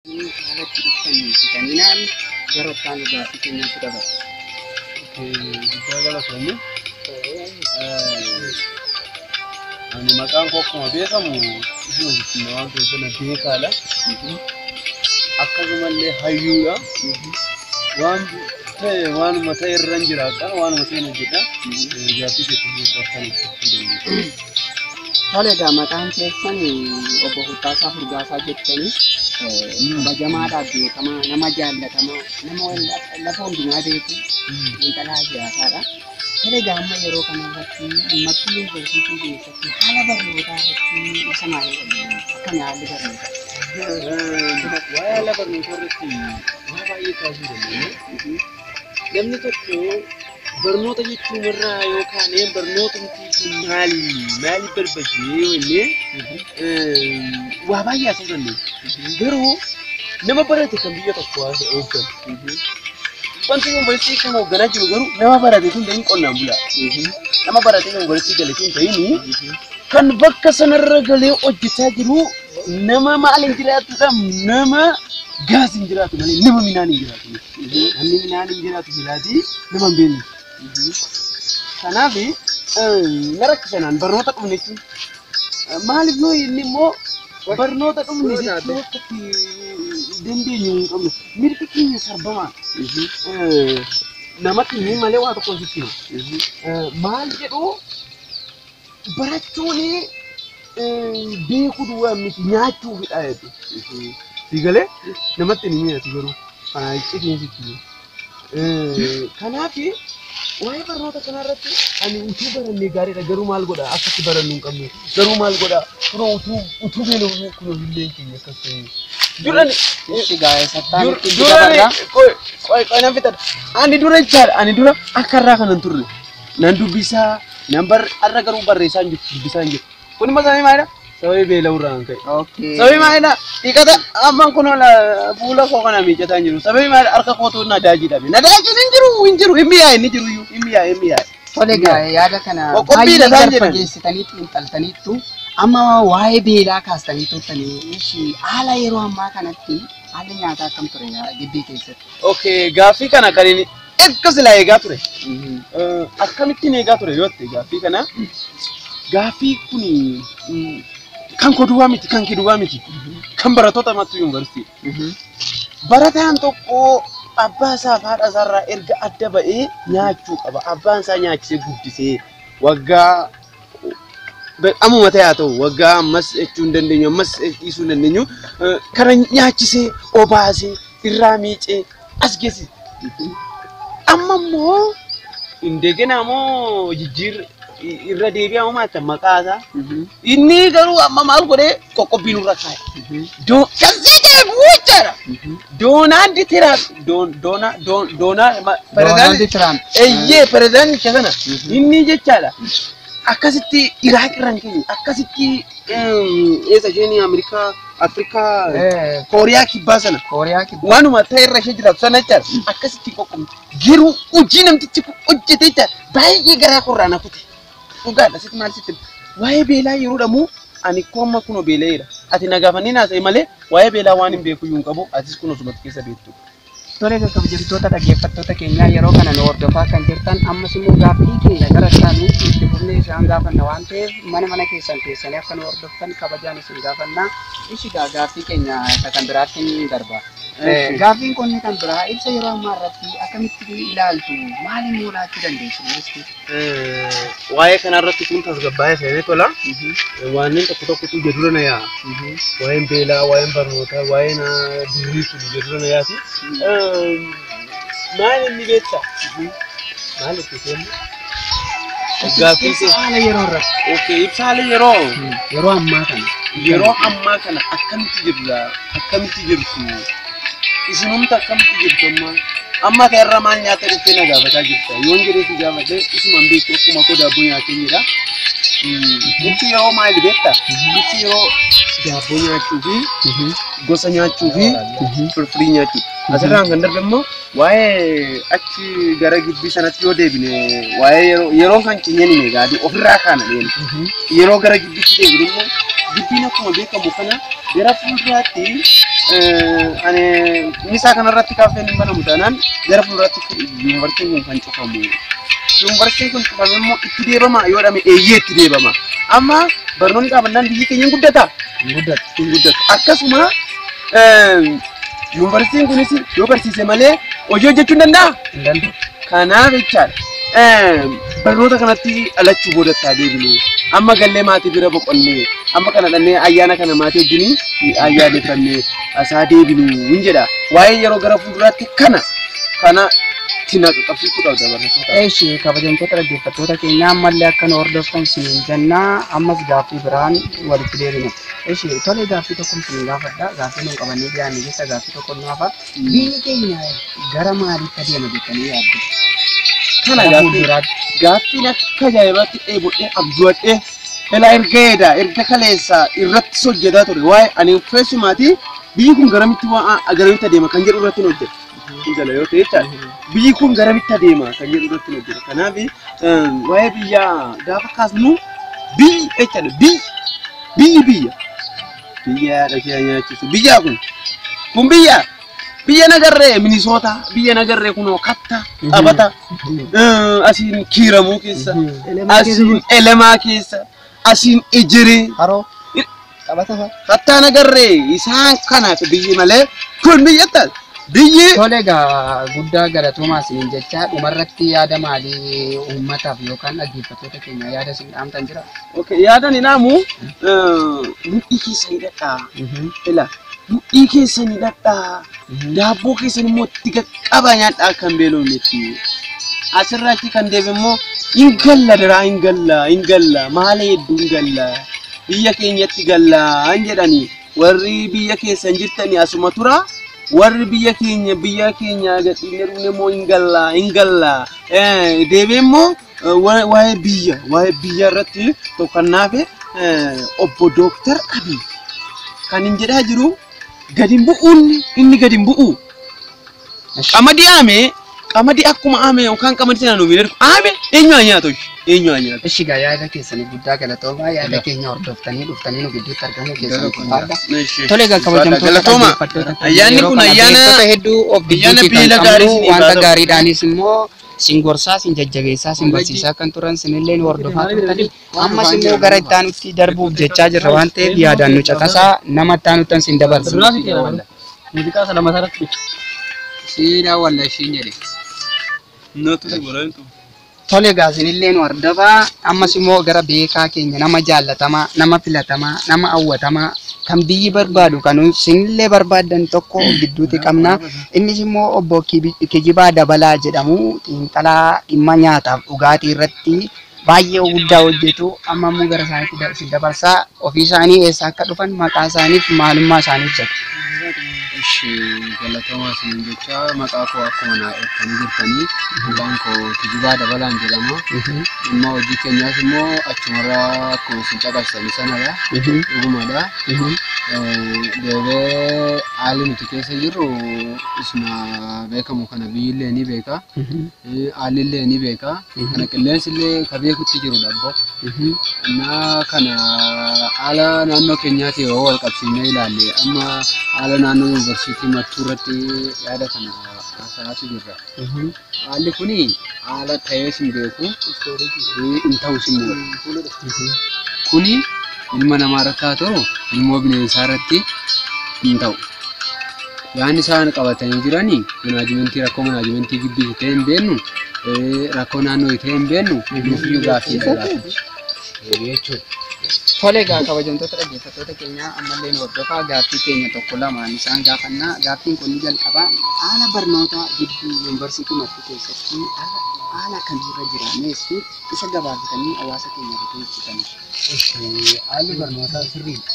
Haala itti dhuftanii fixaninaan gara itti gaaffii keenyaatti dabarra. Guddaa galatoomne. Ani maqaan koo akkuma beekamu isuma jechuudha waan ta'eef sana beekaadha. Akkasumallee hayyuudha. Waan ta'e waanuma ta'e irra hin jiraadha. Waanuma ta'e hojjedha. Gaaffii keessan keessaa kan ibsachuu dandeessu. Tole egaa maqaan keessan obbo Furtaasaa Furgaasaa jettanii kabajamaadhaaf beekamaa, nama jaallatamaa, nama lafa hundumaa beeku, xiinxalaa siyaasaadha. Tole egaa amma yeroo kanarratti Mattuu Yuunivarsiitii keessatti haala barnootaa irratti ibsa maalii qabdu? Akkami haalli barnootaa? Waa'ee haala barnootaa irratti waa baay'ee kaasuu dandeenya. Namni tokko barnoota jechuun irraa yookaan barnootumti kun maali maaliif barbaachise yoo jennee waa baay'ee haasa'uu dandeenya. Garuu nama barate kan biyya tokko hoogganu. Wanti yuunivarsiitii kan hoogganaa jiru garuu nama barate tun ta'in qonnaan bulaa. Nama barate yuunivarsiitii gale tun ta'in kan bakka sanarra galee hojjechaa jiru nama maal hin jiraatudha, nama gaas hin jiraatu malee nama midhaan hin jiraatu. Namni midhaan hin jiraatu jiraati nama hin beekne. Kanaaf na rakkisanaan barnoota dhumne jechuun maaliif yoo inni immoo barnoota dhumne jechuu akka itti dandeenyu hin qabnu. Mirgi keenya sarbamaa. Namatti ni malee waa tokko sitti hima. Maal jedhu barachuun beekuu duwwaa miti nyaachuufidha jedhu. Si galee namatti ni mi'aatu garuu kana iccitiin sitti hima. Kanaaf waa'ee barnoota kanarratti ani utuu barannee gaariidha, garuu maal godha akkatti barannu hin qabnu, garuu maal godha kunoo utuu beelofnu kunoo illeen keenya akkas ta'e. Durani Ishi gaa eessattaan itti durani dabarra? Qoy qoy nan fixadha. Ani dura jechaadha, ani dura akka irraa kanan turre. Nan dubbisaa, nan bar har'a garuu barreessaa hin jiru, dubbisaa hin jiru. Kun immoo sababii maalidha? Sababii beela'uu irraa kan ka'e. Sababii maalidha? Dhiqata ammaan kun fuula koo kana miiccataa hin jiru. Sababii maalidha? Harka kootu nadaajii dhabe. Nadaajiin hin jiru, hin jiru, hin mi'aaye, inni jiru iyyuu, hin mi'aaye, hin mi'aaye. Tole egaa yaada kana Qoqqobbiidha baay'ee isaan gad jedhan. Fageessitanii xiinxaltaniittu, amma waa'ee beelaa kaastanii turtanii, ishi haala yeroo ammaa kanatti haalli nyaataa akkam ture gibbii keessatti? Okay, gaaffii kana kan inni erga silaa eegaa ture. Akkamittiin eegaa ture yoo ta'e gaaffii kana, gaaffii kun kan koo duwwaa miti, kan kee duwwaa miti, kan barattoota Mattuu Yuunivarsiitii. Barataan tokko abbaa isaa fi haadha isaarraa erga adda ba'ee nyaachuu qaba. Abbaan isaa nyaachisee guddisee waggaa ammuma ta'e haa ta'u waggaa ammas jechuu hin dandeenyu, ammas dhiisuu hin dandeenyu, kana nyaachisee obaasee irraa miicee as geessise. Amma immoo indeegina moo jijjiir irra deebi'aa maata maqaa isaa. Inni garuu amma maal godhee qoqqobbii nurra kaa'e. Kasii jedhu jechaadha. Doonaald Tiraamp doona doona Doonaald Tiraamp. Eeyyee, pirezidaanticha sana inni jechaadha. Akkasitti Iraaq irraan keenya akkasitti eessa isheen Ameerikaa Afrikaa Kooriyaa Kibbaa sana Kooriyaa Kibbaa. Waanuma ta'e irra ishee jiraatu sana jechaadha. Akkasitti qoqqobne. Garuu hojii namtichi kun hojjete jechaadha. Baay'ee garaa korraa na kute. Dhugaadha, sitti maal sitti waa'ee beelaa yeroo dhamu ani koo amma kunoo beela'eera. Ati na gaafannee naasa'e malee waa'ee beelaa waan hin beeku iyyuu hin qabu. Atis kunoo sumatti keessa beektu. Tole egaa kabajamtoota dhaggeeffattoota keenyaa, yeroo kana nu hordofaa kan jirtan, ammas immoo gaaffii keenya gara isaanii itti fufnee isaan gaafanna waan ta'eef mana mana keessan teessanii akka nu hordoftan kabajaan isin gaafanna. Ishi gaa gaaffii keenya isa kan biraatti ni darba. Gaaffiin kun kan biraa ibsa yeroo ammaa irratti akkamitti ilaaltu? Maal immoo laachuu dandeessu? Waa'ee kanarratti kun tasgabbaa'ee seenee tola. Wanneen tokko tokkotu ija dura na yaa'a. Waa'een beelaa, waa'een barnootaa, waa'een durii sun ija dura na yaasi. Maal inni beektaa? Maal itti kennu? Gaaffii Ibsa haala yeroo irratti. Okay, ibsa haala yeroo. Yeroo ammaa kana. Yeroo ammaa kana akkamitti jirra? Akkamitti jirtu? Isinumti akkamitti jirtu amma? Amma kana irra maal nyaata dhuftee na gaafataa jirta? Yoon jedhee si gaafadhe isuma hin beektu, akkuma koo daabboo nyaatee jira. Ibsi yeroo maali beektaa? Ibsi yeroo daabboo nyaachuu fi gosa nyaachuu fi firfirii nyaachuu. Asirraan kan darbe immoo waa'ee achi gara gibbii sanatti yoo deebine, waa'ee yeroo yeroo kan keenyan hime gaadii ofirraa kaana deemu. Yeroo gara gibbiitti deebine immoo gibbiin akkuma beekamu kana gara fuulduraatti Ani misaa kanarratti kaaffeen hin banamu taanaan gara fuulduraatti yuunivarsiitiin kun kan cufamu. Yuunivarsiitiin kun cufame immoo itti deebama yoo dhame eeyyee itti deebama. Amma barnoonni dhaabannaan biyyi keenya hin guddata. Hin guddatu. Hin guddatu. Akkasuma yuunivarsiitiin kunis yoo barsiise malee hojii hojjechuu hin danda'a. Hin danda'u. Kanaaf jechaadha. Barnoota kanatti dhalachuu boodattaa deebinu. Amma gallee maatii bira boqonnee amma kana dhannee ayyaana kana maatii wajjin ayyaaneffannee asaa deebinu hin jedha. Waa'ee yeroo gara fuulduraatti kana tina qaqqabsiisuu qabda barreeffamoota. Eeshi kabajamtoota dhaggeeffattoota keenyaa ammallee akka nu hordoftan isiniin jennaa ammas gaaffii biraan walitti deebina. Eeshi tole gaaffii tokko isin gaafadha. Gaaffii nuun qabannee dhiyaanne keessa gaaffii tokko nu hafa. Biyyi keenya gara maaliitti adeema jettanii yaaddu? Kana Gara gaaffii fuulduraatti. gaaffiin akka ajaa'ibaatti dheebodhee abjuwadhee ilaa erga eedaa erga kaleessaa irratti hojjetaa ture waa'ee ani keessumaatii biyyi kun garamitti waa garamitti adeema kan jedhu irratti hojjeta. Jala yoo ta'e jechaadha. Biyyi kun garamitti adeema kan jedhu irratti hojjeta. Kanaaf waa'ee biyyaa gaafa kaasnu biyyi jechaadha biyyi biyyi biyya biyya haadha ishee nyaachisu biyyaa kun kun biyya biyya nagarree Minisoota biyya nagarree kunoo katta taphata asiin kiiramuu keessa asiin elemaa keessa asiin ijiree Haroo taphata fa'a. kattaa nagarree isaan kanaaf biyyi malee kun biyya taate biyyi Tole egaa guddaa galatoomaa isiniin jecha dhumarratti yaada maalii uummataaf yookaan dhaggeeffattoota keenya yaada isin dhaamtan jira? Okay, yaadan inaamu mudhii keessan hidhadhaa. Ila mudhii keessan hidhadhaa. Daabboo keessan immoo itti qaqqabaa nyaadhaa kan beelofnetti. Asirratti kan deebi immoo hin galla diraa hin galla hin galla maala hedduu hin galla biyya keenyatti galla hin jedhani warri biyya keessan jirtani asuma tura warri biyya keenya gadhiinee dhufne immoo hin galla hin galla deebi'ee immoo waa'ee biyya irratti tokkannaafe obbo Dooktar Abiy kan hin jedhaa jiru gadi hin bu'uun inni gadi hin bu'u. Qamadii aame qamadii akkuma aame yookaan qamadii sana nuuf hin ergu aame eenyu haa nyaatu eenyu haa nyaatu. Eshi egaa yaada keessanii guddaa galatoomaa yaada keenya hordoftanii dhuftanii nu gidduutti argamuu keessanii ulfaadha. Tole egaa kabajamtoota Galatooma. dhaggeeffattoota keenya Ayyaanni yeroo kun kana ayyaana beektota hedduu of ayyaana gidduutti kan beela gaarii qabnu isiniif haa wanta ta'u. gaariidhaanis immoo sin gorsaa sin jajjabeessaa sin barsiisaa kan turan sinillee nu hordofaa turtanii ammas immoo gara itti aanutti darbuuf jechaa jirra waan ta'eef yaadaan nu caqasaa nama itti aanuttan sin dabarsa. Muuziqaa sana mataa irratti Siidaa walla ishiin jedhe. Nootu si boraantu. Tole egaa isinillee nu hordofaa ammas immoo gara beekaa keenya nama jaallatamaa nama filatamaa nama hawwatamaa kan biyyi barbaadu kan isinillee barbaaddan tokko gidduutti qabna. Innis immoo obbo Kijibaa Dabalaa jedhamu xiinxalaa dhimma nyaataaf dhugaatii irratti baay'ee guddaa hojjetu amma immoo gara isaaniitti isin dabarsaa ofii isaanii eessaa akka dhufan maqaa isaaniif maalummaa isaanii ibsatu. Ishi galatoomaa isiniin jecha maqaa koo akkuma naa eertanii jirtanii maqaan koo Kijibaa Dabalaan jedhama. Dhimma hojii keenyaas immoo achumarraa akkuma isin caqabsanii sanadha. Dhugumadha. Deebee haalli nuti keessa jirru isuma beekamu kana biyyillee ni beeka. Haalli ni beeka. Kana qilleensi illee ka beekutti jirudha abbo. Innaa kana haala naannoo keenyaatti yoo wal qabsiifnee ilaalle amma haala naannoo yuunivarsiitii mattuu irratti yaada kana haasa'aatu jirra. Haalli kuni haala ta'ees hin beeku hin ta'us immoo. Kuni ilma namaa irratti haa ta'u ilmoo bineensaa irratti hin ta'u. Yaanni isaan qabatanii jirani manaajimentii rakkoo manaajimentii gibbii ta'e hin beeknu rakkoo naannoo ta'e hin beeknu nuufiyyuu gaaffii gaaffichi. Jechuudha. Tole egaa kabajamtoota dhaggeeffattoota keenyaa ammallee nu hordofaa gaaffii keenya tokko lamaan isaan gaafannaa gaaffiin kun ni jalqaba haala barnoota gidduu yuunivarsiitii mattuu keessatti haala kamirra jirames isa gabaabsitanii hawaasa keenya irratti ibsitan. Haalli barnootaa sirriidha.